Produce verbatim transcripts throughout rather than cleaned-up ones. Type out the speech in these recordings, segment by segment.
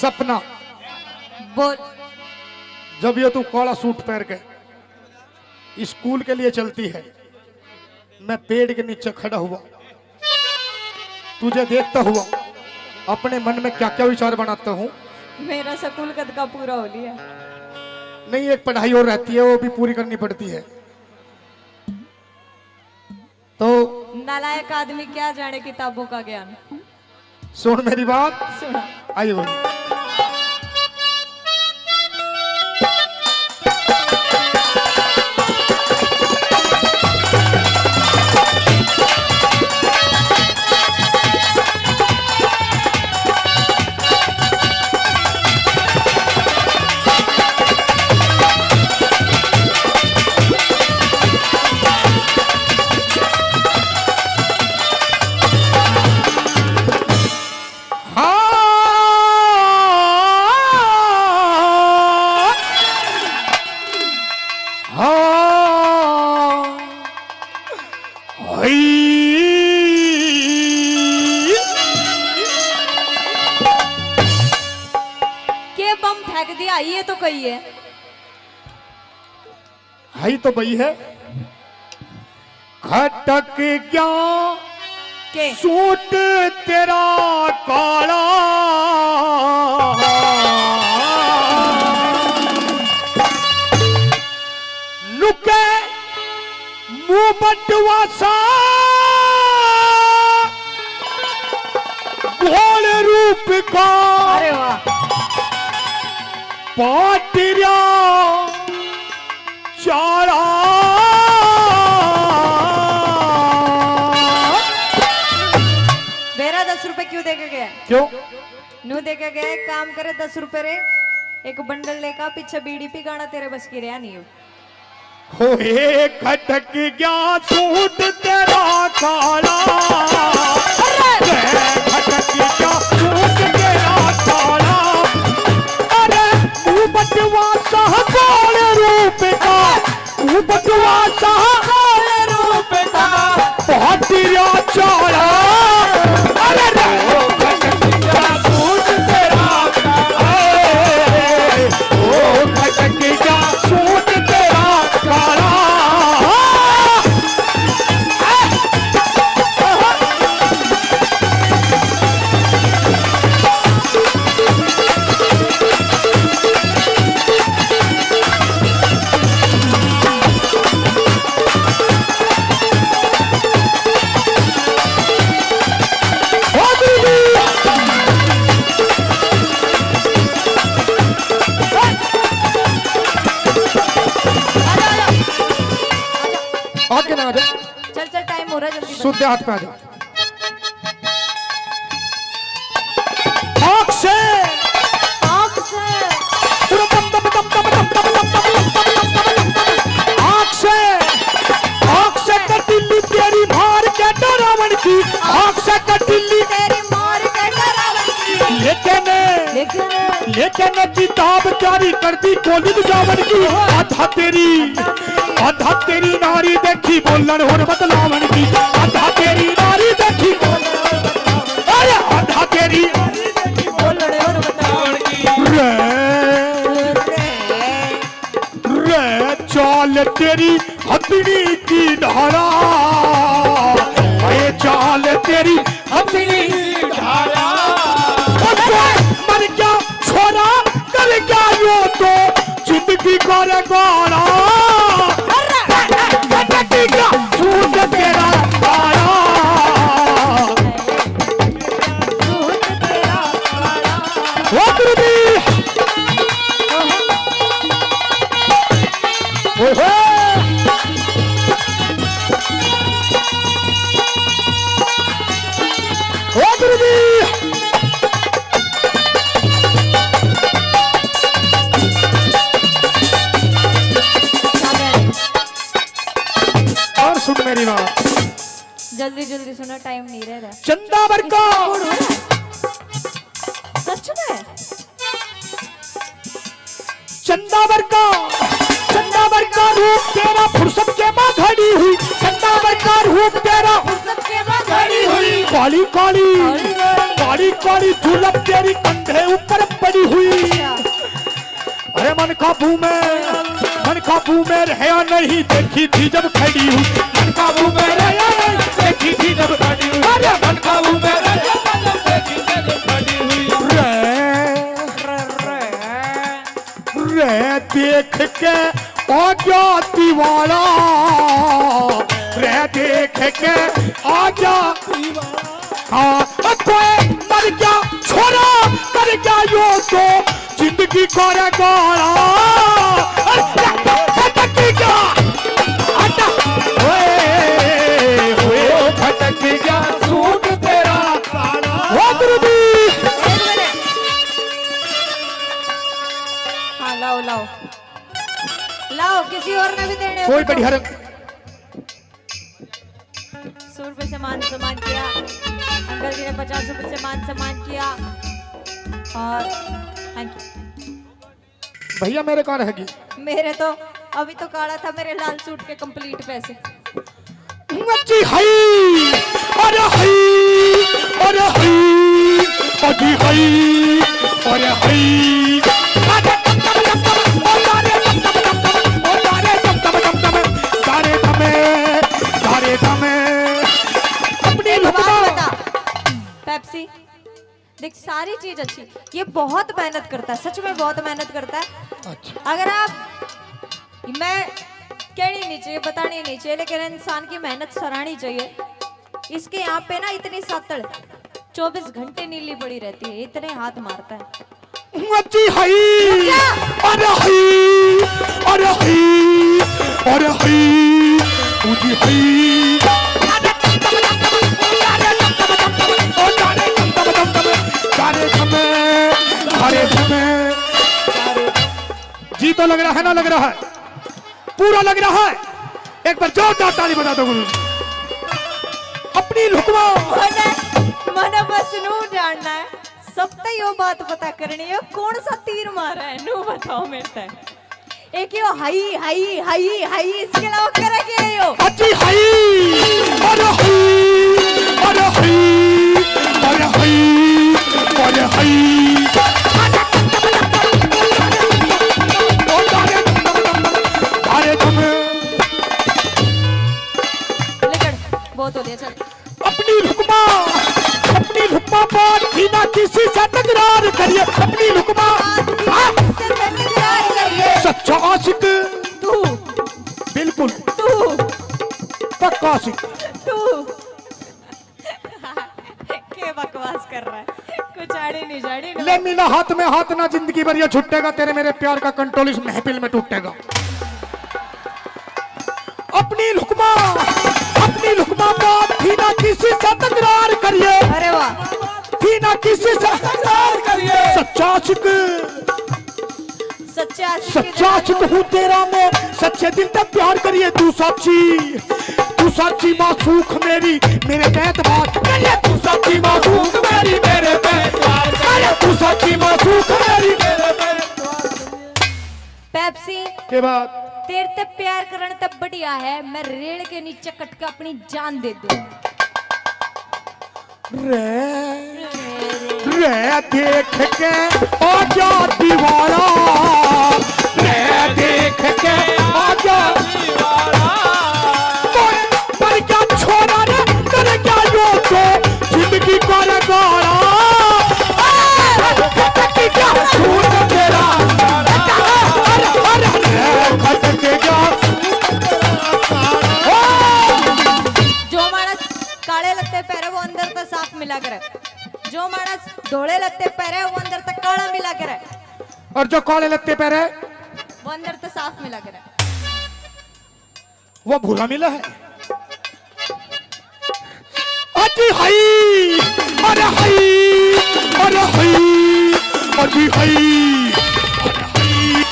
सपना, बोल। जब ये तू काला सूट पहन के स्कूल के लिए चलती है, मैं पेड़ के नीचे खड़ा हुआ तुझे देखता हुआ अपने मन में क्या क्या विचार बनाता हूँ। मेरा स्कूल कद का पूरा हो लिया। नहीं, एक पढ़ाई और रहती है, वो भी पूरी करनी पड़ती है। तो नालायक आदमी क्या जाने किताबों का ज्ञान। सुन मेरी बात। सुना। आइए बोलिए। हाँ। हाँ। हई। के बम फेंक दिया, ये तो कही है। हई तो बई है। खटक गया के? सूट तेरा काला। नुके मुंह बटवा सा घोल रूप का। अरे वाह। पाटिया चाला। बेरा दस रुपए क्यों दे के गया? क्यों? न्यू दे के गया, एक काम करे, दस रुपए रे, एक बंडल लेकर पीछे बीड़ी पी, गाना तेरे बस की रहा नहीं हो। होए खटक गया सूट तेरा काला, अरे! खटक गया सूट तेरा काला। अरे मुंह बटवा सा घोल रूप का, मुंह बटवा सा घोल रूप का। पाटिया चाला। अरे रे, ओ खटक गया सूट तेरा, ए, ओ खटक गया सूट तेरा काला। आगे ना आ जा। चल, चल, टाइम हो रहा है, जल्दी बता। सूधे हाथ पे आ जा। आँख से। आँख से। पूरा दम, दम, दम, दम। आँख से। आँख से कटिली तेरी मार के डरावन की। आँख से कटिली तेरी मार के डरावन की। लेकिन, लेकिन, लेकिन किताब तैयारी कर दी कॉलेज जावन की। आधा तेरी, आधा तेरी नारी देखी बोलन होर बतलावन की। आधा तेरी नारी देखी, अरे आधा तेरी रे, रे चाल तेरी हथनी की धारा, ये चाल तेरी हथनी की धारा। ओ कोई मर गया छोरा, कर गया यो तो जिंदगी का रे गाना। अरे, अरे, अरे, अरे, सूट तेरा काला। ओ गुरु जी। ओहो। ओ गुरु जी। और सुन मेरी बात। जल्दी जल्दी सुनो, टाइम नहीं रह रहा। चंदा बरका। इसका मूड हो रहा है। सच में? चंदा बरका, चंदा बरका रूप तेरा फुर्सत के माँ खड़ी हुई। चंदा बरका रूप तेरा फुर्सत के माँ खड़ी हुई। काली काली, काली काली जुल्फ तेरी कंधे ऊपर पड़ी मन काबू में, मन काबू में रहया नहीं, देखी थी जब खड़ी हुई। मन काबू में रहया नहीं, देखी थी जब खड़ी हुई। अरे मन काबू में रहया नहीं, देखी थी जब खड़ी हुई। रे, रे, रे। रे देख के आ गया दीवाना, रे देख के आ गया। हाँ, कोई मर गया छोरा, मर गया यो तो जिंदगी का रे गाला। अरे, भटक गया, हटा, ओए, ओए, भटक गया सूट तेरा काला। हो गुरु जी। एक मिनट। हाँ, लाओ, लाओ। लाओ, किसी और ने भी देने हैं कोई तो। बढ़िया रंग। सौ रुपए से मान सम्मान किया, अंकल जी ने पचास रुपए से मान सम्मान किया। और थैंक यू। भैया, मेरे कहाँ रहेगी? मेरे तो अभी तो काला था, मेरे लाल सूट के कंप्लीट पैसे। जी हाय, अरे हाय, अरे हाय, ओ जी हाय, अरे हाय। अरे टम टम टम टम, ओ तारे टम टम टम टम, ओ तारे टम टम टम टम, तारे टमे, तारे टमे। अपनी एक बात लुकमा। बता, पेप्सी, देख, सारी चीज अच्छी, ये बहुत मेहनत करता है, सच में बहुत मेहनत करता है। अच्छा। अगर आप, मैं कहनी नहीं चाहिए, बतानी नहीं चाहिए, लेकिन इंसान की मेहनत सराहनी चाहिए। इसके यहाँ पे ना इतनी सातड़, चौबीस घंटे नीली पड़ी रहती है, इतने हाथ मारता है। जी हाय, रुक जा। अरे हाय, अरे हाय, अरे हाय, ओ जी हाय। अरे टम टम टम टम, ओ तारे टम टम टम टम, तारे टम टम, तारे टम। जी तो लग रहा है ना, लग रहा है, पूरा लग रहा है। एक बार जोरदार ताली बजा दो गुरु जी। अपनी लुकमा। मने, मने बस नू जानना है, सब ते यो बात पता करनी है, कौन सा तीर मारा है, नू बताओ मेरे ते। एक यो हाई, हाई, हाई, हाई, इसके अलावा करे के यो? अच्छी हाई, अरे हाई, अरे हाई, अरे हाई, अरे हाई। अरे तुम। लेकिन बहुत हो लिया, चल। अपनी लुकमा, अपनी लुकमा बात थी ना किसी से तकरार करिए। अपनी लुकमा, हाँ? किसी से तकरार करिए। सच्चा आशिक तू। बिल्कुल। तू। पक्का आशिक। तू। के बकवास कर रहा है? कुछ आड़ी नहीं जाड़ी नहीं। ले मिला हाथ में हाथ ना, जिंदगी भर ये छुट्टेगा, तेरे मेरे प्यार का कंट्रोल इस महफिल में टूटेगा। अपनी लुकमा, अपनी लुकमा बात थी ना किसी से तकरार करिए। अरे वाह। थी ना किसी से तकरार करिए। सच्चा आशिक। सच्चा आशिक। सच्चा आशिक हूँ तेरा मैं, सच्चे दिल तक प्यार करिए। तू साची, तू साची मासूख मेरी, मेरे पे एतबार करिए। तू साची मासूख मेरी, मेरे पे एतबार करिए। तू साची मासूख मेरी, मेरे पे एतबार करिए। पेप्सी, के बात? तेरे ते प्यार करण ते बढ़िया है मैं रेल के नीचे कट के अपनी जान दे दूं। रे, रे देख के आजा दीवाना, रे देख के आजा दीवाना। पर, पर क्या छोरा रे, कर क्या यो तो जिंदगी का रे गाना। ए, खटक क्या सूट तेरा, अरे, अरे, अरे, खटक क्या। ओ! जो मानस काले लत्ते पहरे वो अंदर तक साफ मिला करे, जो मानस धोले लत्ते पहरे वो अंदर तक काला मिला करे, और जो काले लत्ते पहरे वो अंदर तक साफ मिला करे। वो भूरा मिला है। अजी हाय, अरे हाय, अरे हाय, अजी हाय, अरे हाय।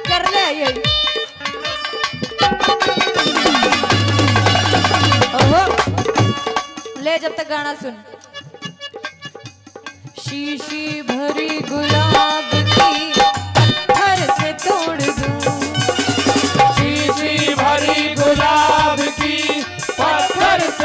कर ले ये। ओहो। ले जब तक गाना सुन। शीशी भरी गुलाब की पत्थर से तोड़ दूं। शीशी भरी गुलाब की पत्थर से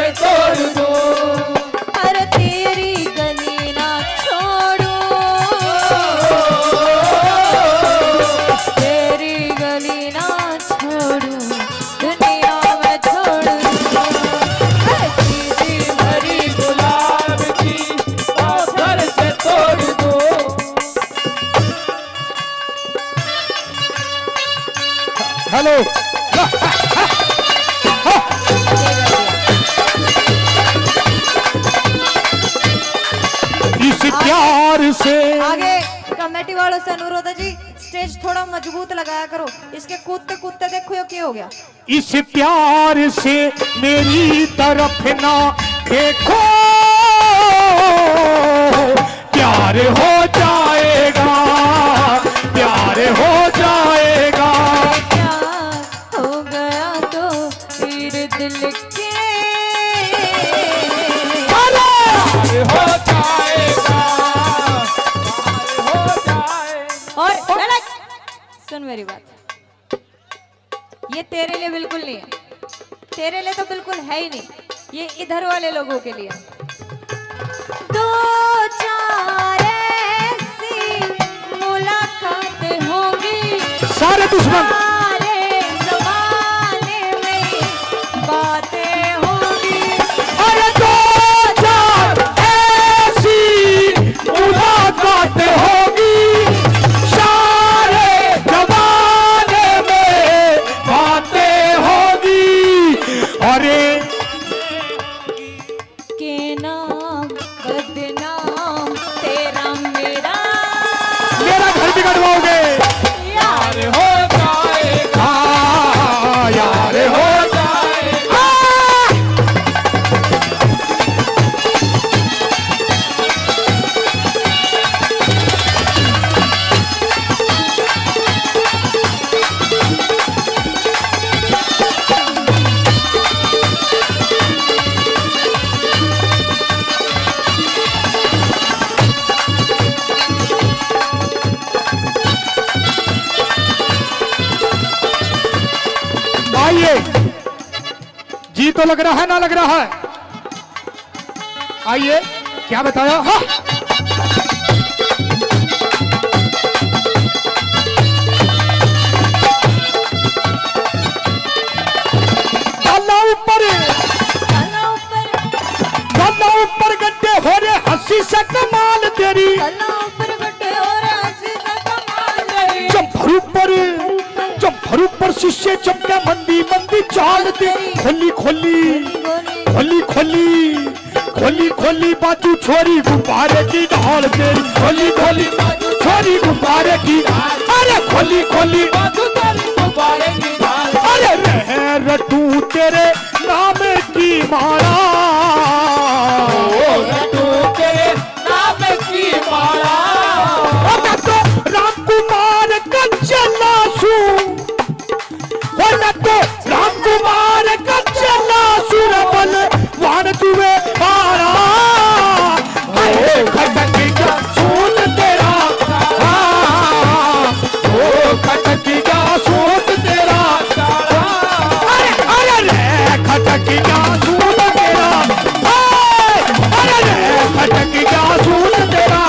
से अनुरोध है जी, स्टेज थोड़ा मजबूत लगाया करो। इसके कूदते कूदते देखो ये क्या हो गया। इस प्यार से मेरी तरफ ना देखो, प्यार हो जाएगा, प्यार हो जाएगा। क्या हो गया तो फिर दिल के। प्यार हो जाएगा, प्यार हो जाएगा। और अलग सुन मेरी बात, ये तेरे लिए बिल्कुल नहीं है, तेरे लिए तो बिल्कुल है ही नहीं, ये इधर वाले लोगों के लिए। दो चार ऐसी मुलाकात होगी, सारे दुश्मन। सारे जमाने में बातें होगी। अरे दो चार ऐसी मुलाकात होगी, सारे जमाने में बातें होगी। अरे के नाम बदनाम तेरा मेरा, मेरा घर भी कटवाओगे। यार हो जाएगा, यार हो जाएगा। आइए, जी तो लग रहा है, ना लग रहा है? आइए, क्या बताया? हाँ। गाला ऊपर, गाला ऊपर, गाला ऊपर गड्ढे हो रे, हंसी से कमाल तेरी। गाला ऊपर गड्ढे हो रे, हंसी से कमाल तेरी। जंभर ऊपर, जंभर ऊपर शीशे चमके, मंदी मंदी चाल तेरी। खोली खोली, खोली खोली, खोली खोली बाजू छोरी गुब्बारे की ढाल तेरी। खोली खोली बाजू छोरी गुब्बारे की, अरे खोली खोली बाजू छोरी गुब्बारे की ढाल। अरे रह रटू तेरे नाम की माला। ओ रटू तेरे नाम की माला। ओ मैं तो राम कुमार का चेला सू। ओ मैं तो राम कुमार का चेला सू रे बलवान जुए हारा। हाय, खटक गया सूट तेरा। हाँ, ओ खटक गया सूट तेरा। अरे, अरे रे, खटक गया सूट तेरा। हाय, अरे रे, खटक गया सूट तेरा।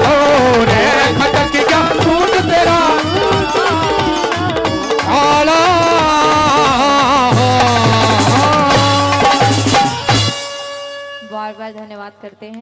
ओ रे, खटक गया सूट तेरा। आला। बार बार धन्यवाद करते हैं।